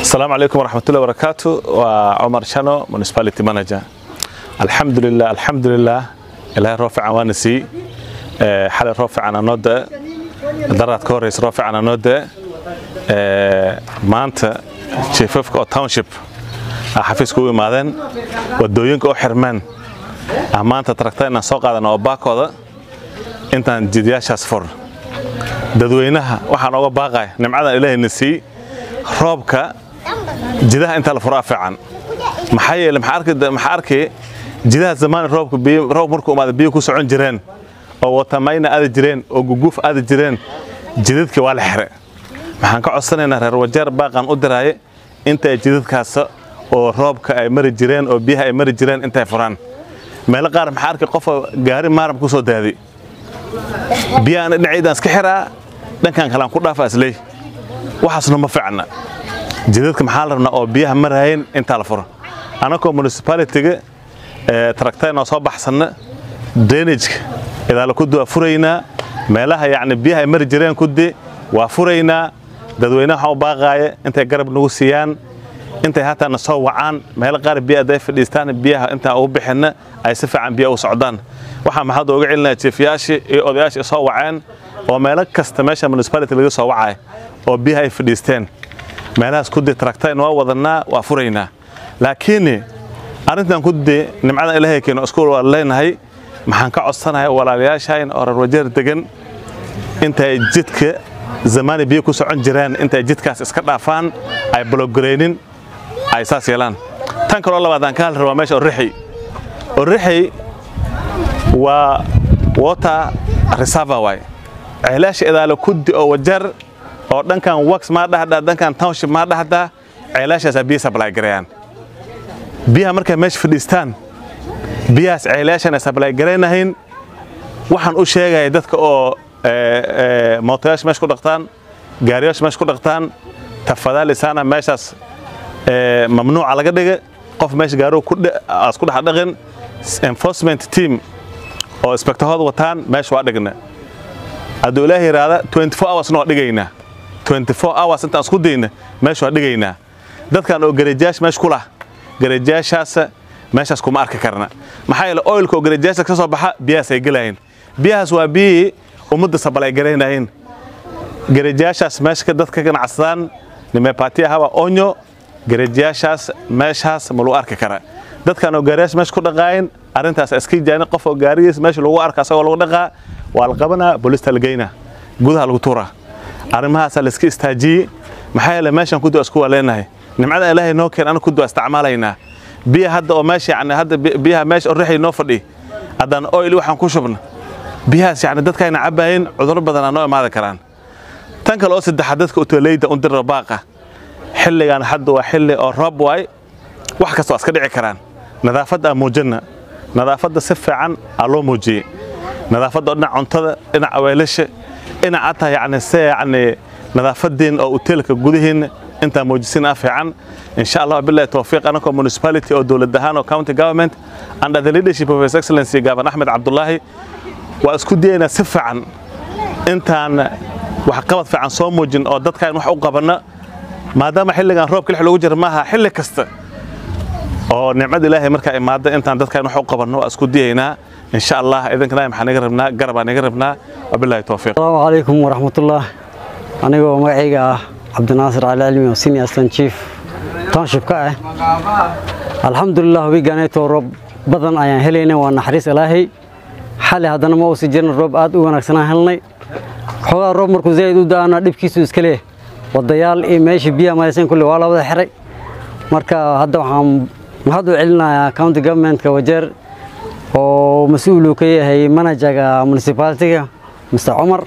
Asalaamu calaykum waraxmatullahi wabarakaatu. Waa Cumar Shano, municipality manager. Alxamdulilah, alxamdulilah, Ilaahay roob fiican waana siiyey. Xalay roob fiican noo da'e, daraad ka horreysa roob fiican noo da'e. Maanta chiefafka oo township xafiiska u imaadeen, wadooyinka oo xirmeen, maanta tractor inaan soo qaadana oo baakooda intaan jidyaashaas fur. Dadweynaha waxaan oga baaqaya nimcadan Ilaahayna siiyey, roobka jidaha inta la furaa fiican. Maxaa yeelay maxaa arkay jidaha zamaan roobka biyo, roob markuu imaado biyo ku socon jireen oo watamayna aadi jireen oo guguuf aadi jireen, jidadkii waa la xiray. Maxaan ka codsanaynaa reer Wajeer, baaqan u diraaye intay jidadkaas oo roobka ay mari jireen oo biyaha ay mari jireen intay furaan. Meelo qaar maxaa arkay qof gaari maaram ku soo daaday, biyaha dhinaceydaan iska xiraa, dhankan kale aan ku dhaafaa isley. Waxaasna ma fiicna. Jidadka maxaa la rabnaa oo biyaha maraayeen intaa la furo. Anakoo municipality-ga tractor noo soo baxsanna, drainage idaala ku waa furaynaa, meelaha yacni biyaha ay mari jireen kudi waa furaynaa. Dadweynaha waxaan u baaqaaya intay garab nagu siiyaan, intay hataa na soo wacaan meelo qaar biyaha hadday fadhiistaan, biyaha intaan ugu bixinna ay si fiican biyaha u socdaan. Waxaan maxaad uga celinayaa chiefyaashii iyo odayaashii soo waceen oo meelo kasta meesha municipality laga soo wacay oo biyaha ay fadhiisteen, meelahaas kudi tractor waa wadanaa, waa furaynaa. Laakiin arrintan kudi nimcadan Ilaahay keeno isku waa leenahay. Maxaan ka codsanahay walaalayaashayn oo reer Wajeer degan intay jidka zamaani biyo ku socon jireen intay jidkaas iska dhaafaan, ay block-gareynin, ay saas yeelaan. Tan kaloo labaad aan ka hadli rabaa meesha Orixi. Orixi waa water reservoir waay. Ceelasha idaala kudi oo Wajeer oo dhankan wax ma dhahdaa, dhankan township ma dhahdaa, ceelashaas biyo supply gareeyaan. Biyaha markay meesha fadhiistaan, biyahaas ceelashan ay supply gareynahayn. Waxaan u sheegaya dadka oo mootoyaasha meesha ku dhaqtaan, gaariyaasha meesha ku dhaqtaan, tafadhaali sana, meeshaas mamnuuca laga dhigay qof meesha gaarigu ku as ku dhex dhaqin. Enforcement team oo inspectorhooda wataan meesha waa dhigna. Hadduu Ilaahay yiraahda 24 hours na waa dhigaynaa, 24 hours intaan isku dayna meesha waa dhigaynaa. Dadkan oo gareejayaasha meesha ku lah, gareejayaashaas meeshaas kuma arki karna. Maxaa yeelay oilka oo gareejayaasha ka soo baxa biyahaas ay gelayeen, biyahaas waa biyihii ummadda supply garaynayeen. Gareejayaashaas meesha dadka ganacsadaan nimepatia hawa onyo, gareejayaashaas meeshaas ma lagu arki karaa. Dadkan oo gaariyaasha meesha ku dhaqaayin arrintaas iska jaani. Qof oo gaarigiis meesha lagu arka asagoo lagu dhaqaa waa la qabanaa, booliista la geynaa, gudaha lagu tuuraa. Arrimahaasaa la iska istaajiyey. Maxaa yeelay meeshan kudi isku waa leenahay, nimcada Ilaahay noo keen anagu kudi waa isticmaalaynaa. Biyaha hadda oo meesha yacni hadda biyaha meesha orixii noo fadhi, haddaan oil waxaan ku shubna biyahaas yacni dadkayna cabaayeen, cudurro badanaa noo imaadi karaan. Tan kale oo saddexaad, dadka utoleyda un dira baaqa. Xilligan hadda waa xilli oo roob waay, wax kasta waa iska dhici karaan. Nadaafadda aan muujina, nadaafadda si fiican aa loo muujiyey, nadaafadda oo dhinaca cuntada, dhinaca weelasha, dhinaca hataa yacni se yacni nadaafadiin oo hoteelka gudihiina intaa muujisin aa fiican. Insha Allah, billahi tawfiiq. Anakoo municipality oo dowlad ahaan oo county government under the leadership of His Excellency Governor Axmed Cabdullaahi waa isku dayaynaa si fiican intaan waxqabad fiican soo muujin oo dadkaan wax u qabanna, maadaama xilligan roobka lix loogu jira maaha, xilli kasta oo nicmada Ilaahay markaa imaada intaan dadkaan wax u qabanno waa isku dayaynaa, insha Allah. Idinkana maxaa naga rabnaa? Garab aan naga rabnaa. Wabillahi tawfiiq. Asalaamu calaykum waraxmatullah. Anigoo magacayga ah Cabdinaasir Cali Cilmi oo senior assistant chief township ka ah, alxamdulilah, wiiganeeto roob badan ayaan helaynay, waa naxariis Ilaahay. Xali haddana ma uusi jirin, roob aad u wanaagsanaan helnay. Xoogaa roob markuu zaa'id u da'ana dhibkiisu iska leeyahay, wadayaal iyo meeshii biyaha maraysan kulli waa la wada xiray. Marka hadda waxaan mahad u celinayaa county governmentka Wajeer oo mas-uul uu ka yahay managerga municipality-ga, Mr Cumar.